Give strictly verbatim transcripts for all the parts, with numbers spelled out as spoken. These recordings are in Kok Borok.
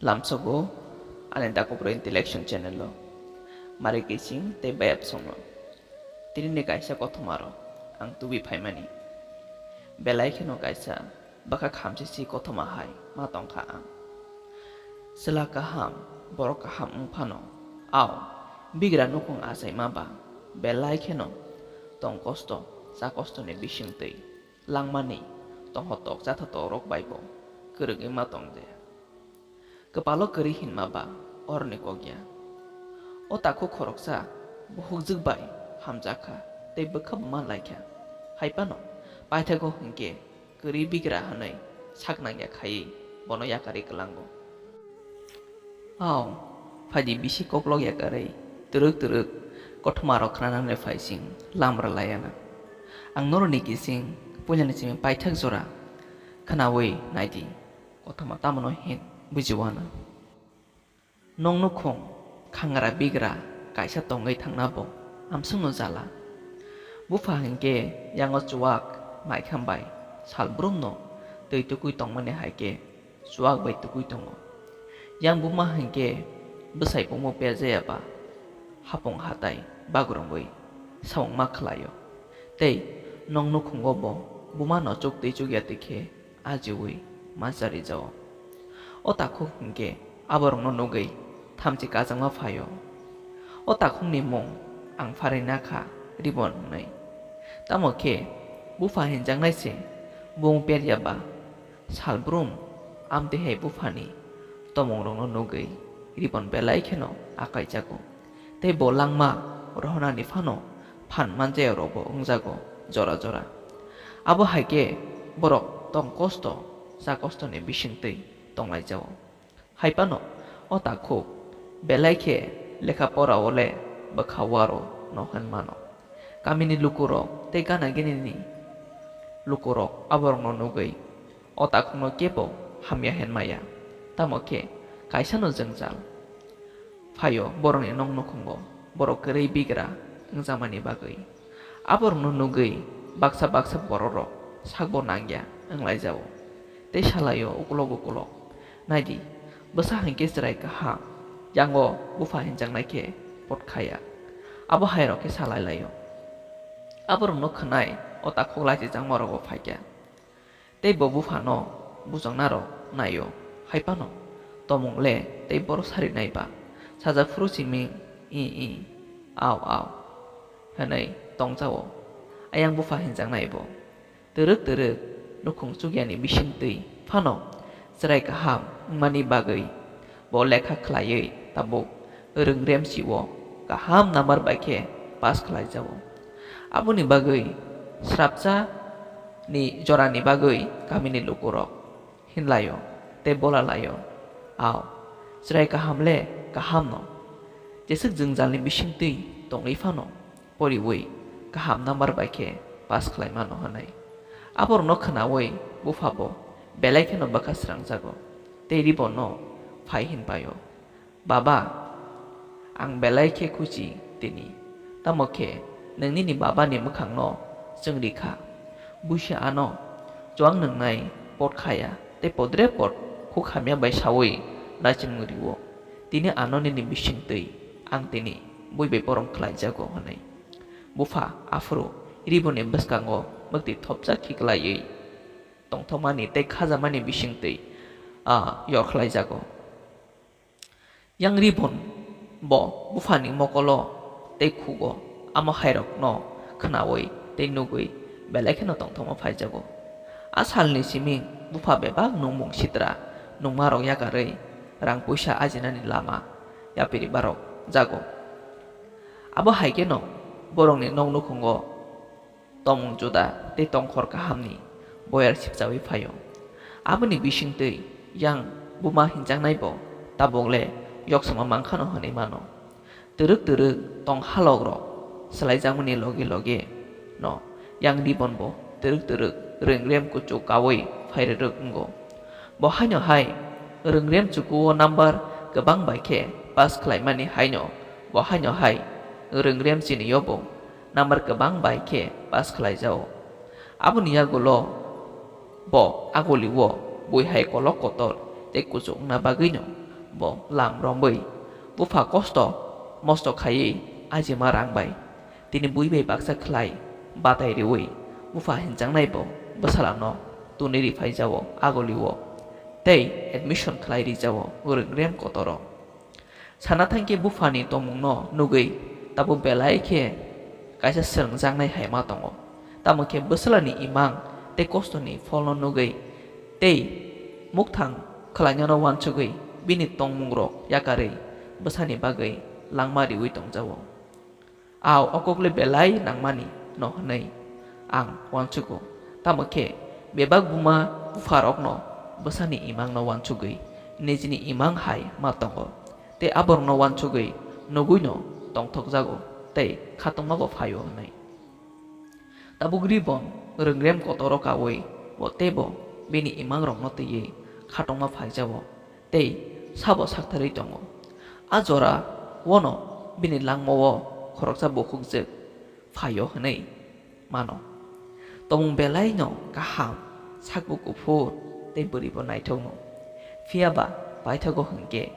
Lamsogo ani Dakopro Intellection channel o. Mari Kising tei Bayap Songno. Tini ni kaisa kothoma rok ang tubi phaimani. Belai kheno kaisa bwkha khamsisi kothoma hai ma tongkha ang. Chwla kaham, borok kaham wng phano, ao bigra nukhung achaima ba belai kheno tong kosto, cha kostoni bisingtwi langmani tongthotok chathotok rok bai bo kwrwngwi ma tong je. Kwpalo kwrwi hinma ba oroni kok ya. O takhuk khoroksa buhukjwk bai hamjakha tei bwkha bo manlaikha. Hai phano paithago hinkhe kwrwi bigra hwnwi sak nangya khaiwi bono yakarwi kwlango. Ao, phaidi bisi koklok yakarwi twrwk twrwk kothoma rok khwnanani phaising lamra laiana. Ang noroni kising puilani simi paithak jora khwnawi naidi. Kothoma tamano hin bujiwana. Nong nukhung khangra bigra kaisa tongwi thangna bo amsungno jala. Bupha hinkhe yango chuwak maikham bai sal brumno twi tukui tongmani hai khe chuwak bai tukui tongo. Yang buma hinkhe bwsai bumo perjaya ba hapung hatai bagrumwi samung ma khlaio. Tei nong nukhungo bo bumano chuk twi chukya twi khe ajiui ma charijao. O takhuk hinkhe aborokno nugwi thamchi kajakma phaio. O takhukni mung ang pharwi nakha Ribon hwnwi. Tamo khe bupha hinjaknai se bung perya ba salbrum amtwi hai buphani tomongrokno nugwi Ribon belai kheno akai jago. Tei bo langma rohornani phano phan manjaya rokbo wngjago jora jora. Abo hai khe borok tong kosto, cha kostoni bisingtwi tonglaijao. Hai phano o takhuk belai khe lekha pora o le bwkha waro no hwn mano. Kamini lukurok tei gana ginini lukurok aborokno nugwi o takhukno kebo hamya hwn maya, tamo khe kaisano jwngjal phaio borokni nong nukhungo borok kwrwi bigra wngjakmani bagwi. Aborokno nugwi baksa baksa bororok sakbo nangya wnglaijao tei salaio ukulok ukulok. Naidi, bwsa hinkhe chwrai kaham, yango bupha hinjaknai khe pot khaya. Abo hairok khe salai laio. Aborokno khwnai o takhuk lachijakmarokbo phaikha. Tei bo buphano bujaknarok naio, hai phano tomung le tei borok sarinai ba sajak phuru simi i i ao ao hwnwi tongchao. Ayang bupha hinjaknai bo twrwk twrwk nukhung chukyani bisingtwi phano chwrai kaham wngmani bagwi bo lekha khlaiwi tabuk rwngrem si-o kaham number bai khe pass khlaijago. Aboni bagwi srapsa ni jorani bagwi kamini lukurok hinlaio tei bolalaio. Ao, chwrai kaham le kaham no. Jeswk jwngjalni bisingtwi tongwi phano poriwi kaham number bai khe pass khlai mano hwnwi. Aborokno khwnawi buphabo belai kheno bwkha srangjago tei Ribonno phai hin paio. Baba, ang belai khe khuchi tini, tamo khe nwng nini babani mwkhangno chwngri kha. Buisi ano chuwang nwngnai pot khaya tei podre pod khuk hamya bai saui lachimung rio. Tini ano nini bisingtwi ang tini bui bai borom khlaijago hwnwi. Bupha aphuru Riboni bwskango mwktwi thopjak khiklaiwi tongthokmani tei khajamani bisingtwi, ah, yor khlaijago. Yang Ribon bo buphani mokolo tei khugo amo hairokno khwnawi tei nugwi belai kheno tongthokma phaijago. A salni simi bupha bebak nungmung sitra nungmarok yakarwi rang puisa ajinani lama yapiri barok jago. Abo hai kheno borokni nok nukhungo tomung juda tei tongkhor kahamni boyar sipchaui phaio. Aboni bisingtwi yang buma hinjaknaibo tabukle yoksama mankhano hwnwi mano. Twrwk twrwk tong halokrok swlaijakmani loge loge no yang Ribonbo twrwk twrwk rwngrem kuchuk kaui phairwrwk wngo. Bo haino hai rwngrem chukuo number kwbang bai khe pass khlaimani haino bo haino hai rwngrem chiniyobo number kwbang bai khe pass khlaijao. Aboni yagulo bo agulio bui hai kolok kotor tei kuchuk wngna bagwino Bo lam romwi bupha kosto mosto khaiwi ajima rang bai tini bui bai baksa khlai batai riwi bupha hinjaknai bo bwsalano tuni riphai jao agulio tei admission khlai rijao rwngrem kotoro. Sana thangkhe buphani tongmungno nugwi tabuk belai khe kaisa swrwngjaknai hai ma tongo. Tamo khe bwsalani imang tei kostoni pholno nugwi tei mukthang khlainano uansugwi bini tongmungrok yakarwi bwsani bagwi langma riwi tongjao. Ao okokle belai nangmani no hwnwi ang uansugo. Tamo khe bebak buma bupharokno bwsani imangno uansugwi nijini imang hai ma tongo, tei aborokno uansugwi nugwino tongthokjago tei khatungma bo phaio hwnwi. Tabuk Ribon rwngrem kotoro kaui bo teibo bini imangrokno twiwi khatungma phaijao tei sabo saktharwi tongo. A jora uano bini langmao khoroksa bukhukjwk phaio hwnwi mano. Tongmung belaino kaham, sakbo kuphur tei bwrwibo naithokno. Phiya ba paithago hwnkhe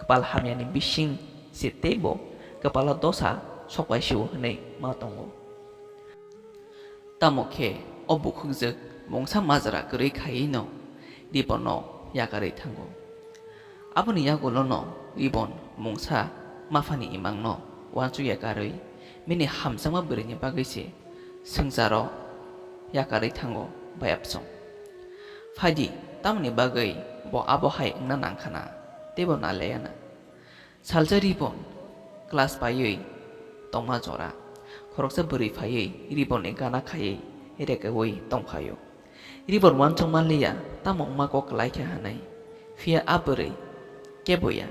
kwpal hamyani bising se teibo kwpalo dosa sokpaisio hwnwi ma tongo. Tamo khe o bukhukjwk mungsa majra kwrwi khaiwi no Ribonno yakarwi thango. Aboni yagulono Ribon mungsa maphani imangno uansuk yakarwi bini hamjakma bwrwini bagwi se swngcharo yakarwi thango bayapsong. Phaidi, tamoni bagwi bo abo hai wngna nangkhana, teibo naleyana. Salsa Ribon class paiwi tongma jora, khoroksa bwrwi phaiwi Ribonni gana khaiwi rekeui tongphaio. Ribon uansuk manliya, tamo wngma kok kwlai khe hwnwi. Phiya a bwrwi kebo ya.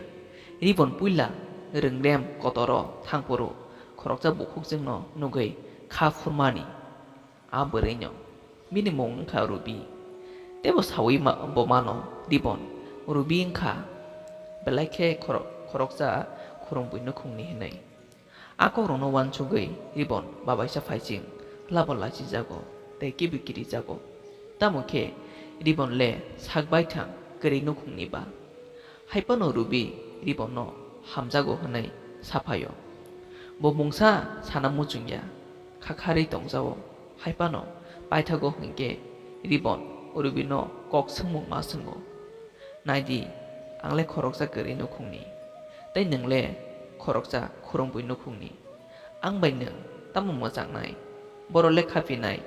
Ribon puila rwngrem kotoro thangphuru khoroksa bukhukjwkno nugwi kha phurmani. A bwrwino bini mung wngkha Ruby. Teibo saui ma-, bo mano Ribon Ruby wngkha belai khe khoro-, khoroksa khorokbwi nukhungni hwnwi. A kokrokno uansugwi Ribon babaisa phaiching labo lachijago tei kibi kirijago. Tamo khe Ribon le sak baithang kwrwi nukhungni ba. Haiphano Ruby Ribonno hamjago hwnwi saphaio. Bo mungsa sana muchungya, khakharwi tongjao. Haiphano paithago hwnkhe Ribon Rubino kok swngmung ma swngo. Naidi, ang le khoroksa kwrwi nukhungni, tei nwng le khoroksa khorokbwi nukhungni. Ang bai nwng tamo mwchangnai? Borok le khapinai.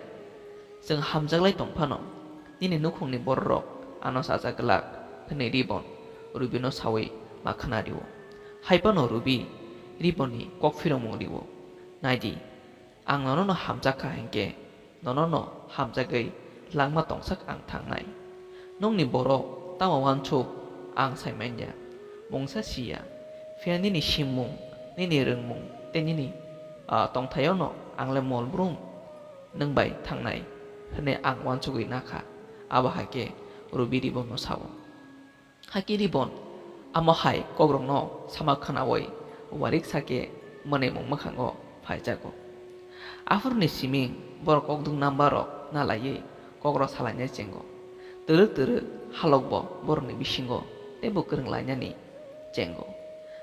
Chwng hamjaklai tong phano, nini nukhungni bororok ano chajak glak, hwnwi Ribon Rubino saui ma khna rio. Haiphano Rubi Ribonni kok phiromung rio. Naidi, ang nono no hamjak kha hinkhe, nono no hamjagwi langma tongsak ang thangnai. Nokni borok tamo uansuk ang sai manya, mungsa siya. Phiya nini simmung, nini rwngmung tei nini, ah, tongthaio no ang le mol brum nwng bai thangnai, hwnwi ang uansugwi nakha. Abo hai khe Rubi Ribonno sao. Hakhe Ribon amo hai kokrokno sama khnaui warik sakhe mwnwimung mwkhango phaijago. Aphuruni siming borok kokdwng number rok nalaiwi kokrok salainai chengo. Twrwk twrwk halokbo borokni bisingo teibo kwrwng lainani chengo.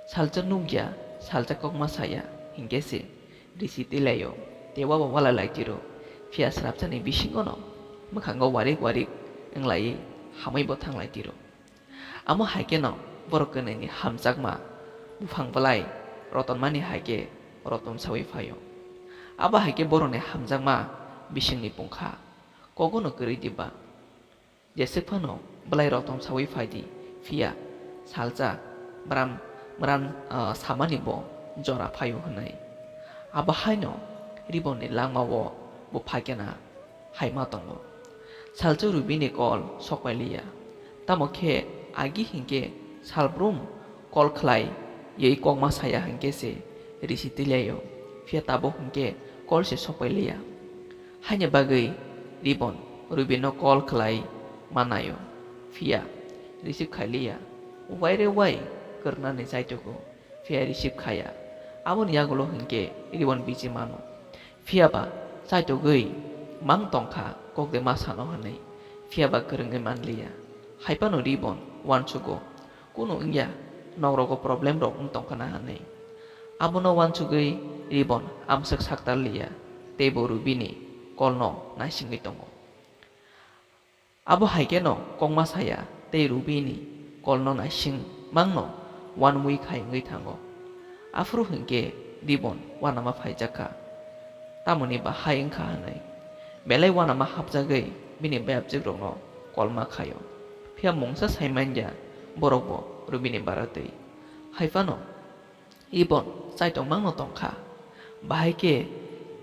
Salsa nukya, salsa kokma saya hinkhe se risi twilaio, tei wabo walai lai tiro. Phiya srapsani bisingono mwkhango warik warik wnglaiwi hamwibo thanglai tiro. Amo hai kheno borok kwnwini hamjakma buphang bwlai rotonmani hai khe rotom saui phaio. Abo hai khe borokni hamjakma bisingni pungkha, kogono kwrwi diba. Jeswk phano bwlai rotom saui phai di, phiya salsa bwram, bwram, ah, samani bo jora phaio hwnwi. Abo haino Ribonni langmao bo phaikhe na hai ma tongo. Salsa Rubini kol sokpai liya. Tamo khe agi hinkhe salbrum kol khlai wi kokma saya hinkhe se risi twilaio, phiya tabuk hinkhe kol se sokpai liya. Haini bagwi Ribon Rubino kol khlai manaio, phiya receive khai liya. Uaire uai kwrwngnani chaitogo, phiya receive khaya. Aboni yagulo hinkhe Ribon biji mano. Phiya ba chaitogwi mang tongkha kok de ma sano hwnwi, phiya ba kwrwngwi man liya. Hai phano Ribon uansugo, kunu wngya, nogrogo problem rok wng tongkhana hwnwi. Abono uansugwi Ribon amswk saktar liya tei bo Rubini kolno naisingwi tongo. Abo hai kheno kokma saya tei Rubini kolno naising mangno uanmui khai wngwi thango. Aphuru hinkhe Ribon uanama phaijakha. Tamoni bahai wngkha hwnwi belai uanama hapjagwi bini bayapjwkrokno kolma khaio. Phiya mungsa sai manya borokbo Rubini baratwi. Hai phano Ribon chaitokmangno tongkha. Bahai khe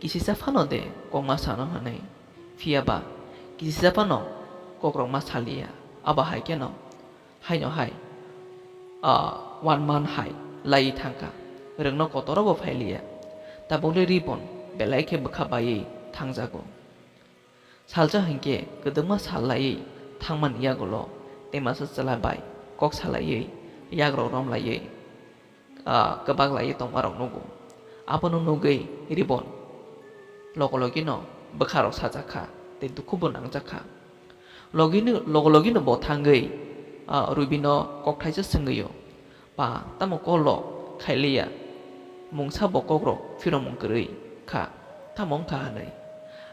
kisisa phano de kokma sano hwnwi. Phiya ba kisisa phano kokrokma saliya. Abo hai kheno haino hai, ah, one month hai laiwi thangkha. Rwngno kotorobo phailiya. Tabukle Ribon belai khe bwkha baiwi thangjago. Salsa hinkhe kwdwkma sal laiwi thangmani yagulo tei masa chwla bai kok salaiwi yagrok romlaiwi, ah, kwbak laiwi tongmarok nugo. Abono nugwi Ribon logo logino bwkharok sajakha tei dukhubo nangjakha. Logino, logo logino bo thangwi, ah, Rubino kokthaisa swngwio. Ba tamo kolo khailiya, mungsa bo kokrok phirokmung kwrwi kha, tamo wngkha hwnwi.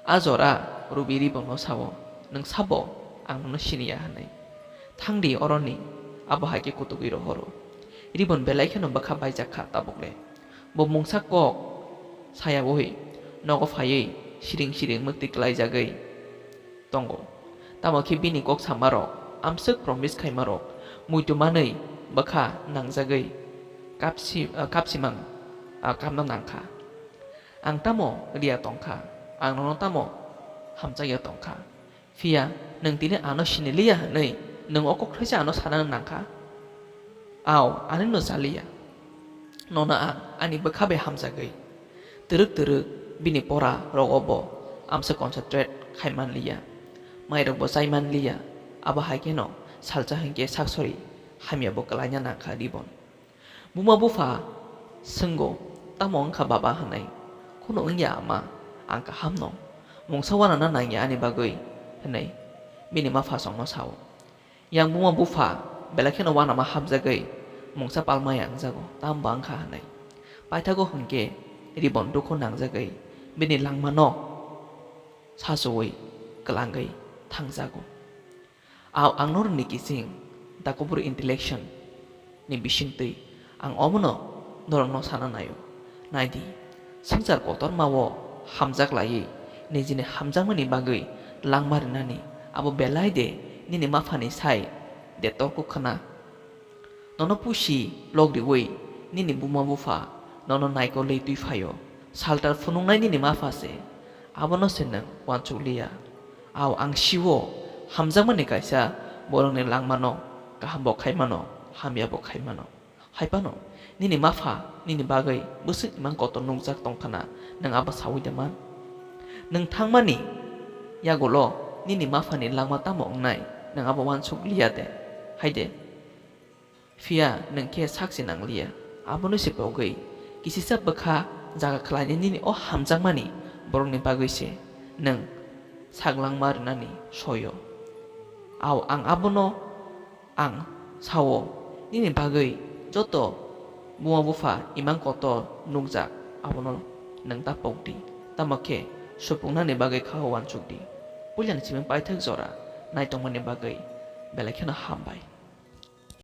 A jora Rubi Ribonno sao, "Nwng sabo ang nono siniya," hwnwi. "Thangdi oroni," abo hai khe kutugwi rohoro. Ribon belai kheno bwkha baijak kha tabukle. Bo mungsa kok sayaui nogo phaiwi siring siring mwktwi klaijagwi tongo. Tamo khe bini kok samarok, amswk promise khaimarok muitu manwi bwkha nangjagwi kapsi-, ah, kapsimang, ah, kapna nangkha. "Ang tamo riya tongkha, ang nono tamo hamjakya tongkha. Phiya nwng tini ano siniliya hwnwi nwng o kokthaisa ano sana nangkha? Ao, ani no chaliya. Nono ang ani bwkha bai hamjagwi." Twrwk twrwk bini pora rogo bo amsa concentrate khai manliya. Mairok bo chai manliya. Abo hai kheno salsa hinkhe saksori hamya bo kwlaina nangkha Ribon. Buma bupha swngo, "Tamo wngkha baba?" hwnwi. "Kunu wngya ama, ang kaham no. Mungsa uanana nangya ani bagwi," hwnwi bini ma phasongno sao. Yang buma bupha belai kheno uanama hapjagwi mungsa palma yangjago, "Tamo ba wngkha?" hwnwi. Paithago hinkhe Ribon dukhu nangjagwi bini langmano sachuwi kwlangwi thangjago. Ao ang norokni kiching, the kubur intellection ni bisingtwi ang omono norokno sana naio. Naidi, swngchar kotorma o hamjak laiwi nijini hamjakmani bagwi langma rinani abo belai de nini maphani sai de torkuk khna? Nono pusi lok riwi nini buma bupha nono naikolwi twi phaio. Saltar phunuknai nini mapha se, abono se nwng uansuk liya. Ao ang sio, hamjakmani kaisa borokni langmano kaham bo khai mano, hamya bo khai mano. Hai phano nini mapha nini bagwi bwswk imang kotor nukjak tong khna, nwng abo saui de man? Nwng thangmani yagulo nini maphani langma tamo wngnai, nwng abo uansuk liya de? Hai de. Phiya nwng khe sak se nang liya. Abono se pogwi kisisa bwkha jaga khlainai nini o hamjakmani borokni bagwi se nwng saglangma rwnani soio. Ao ang abono ang sao, nini bagwi joto buma bupha imang kotor nukjak, abono nwng ta pok di, tamo khe supungnani bagwi kha uansuk di. Puilani simi paithak jora naitongmani bagwi belai kheno hambai.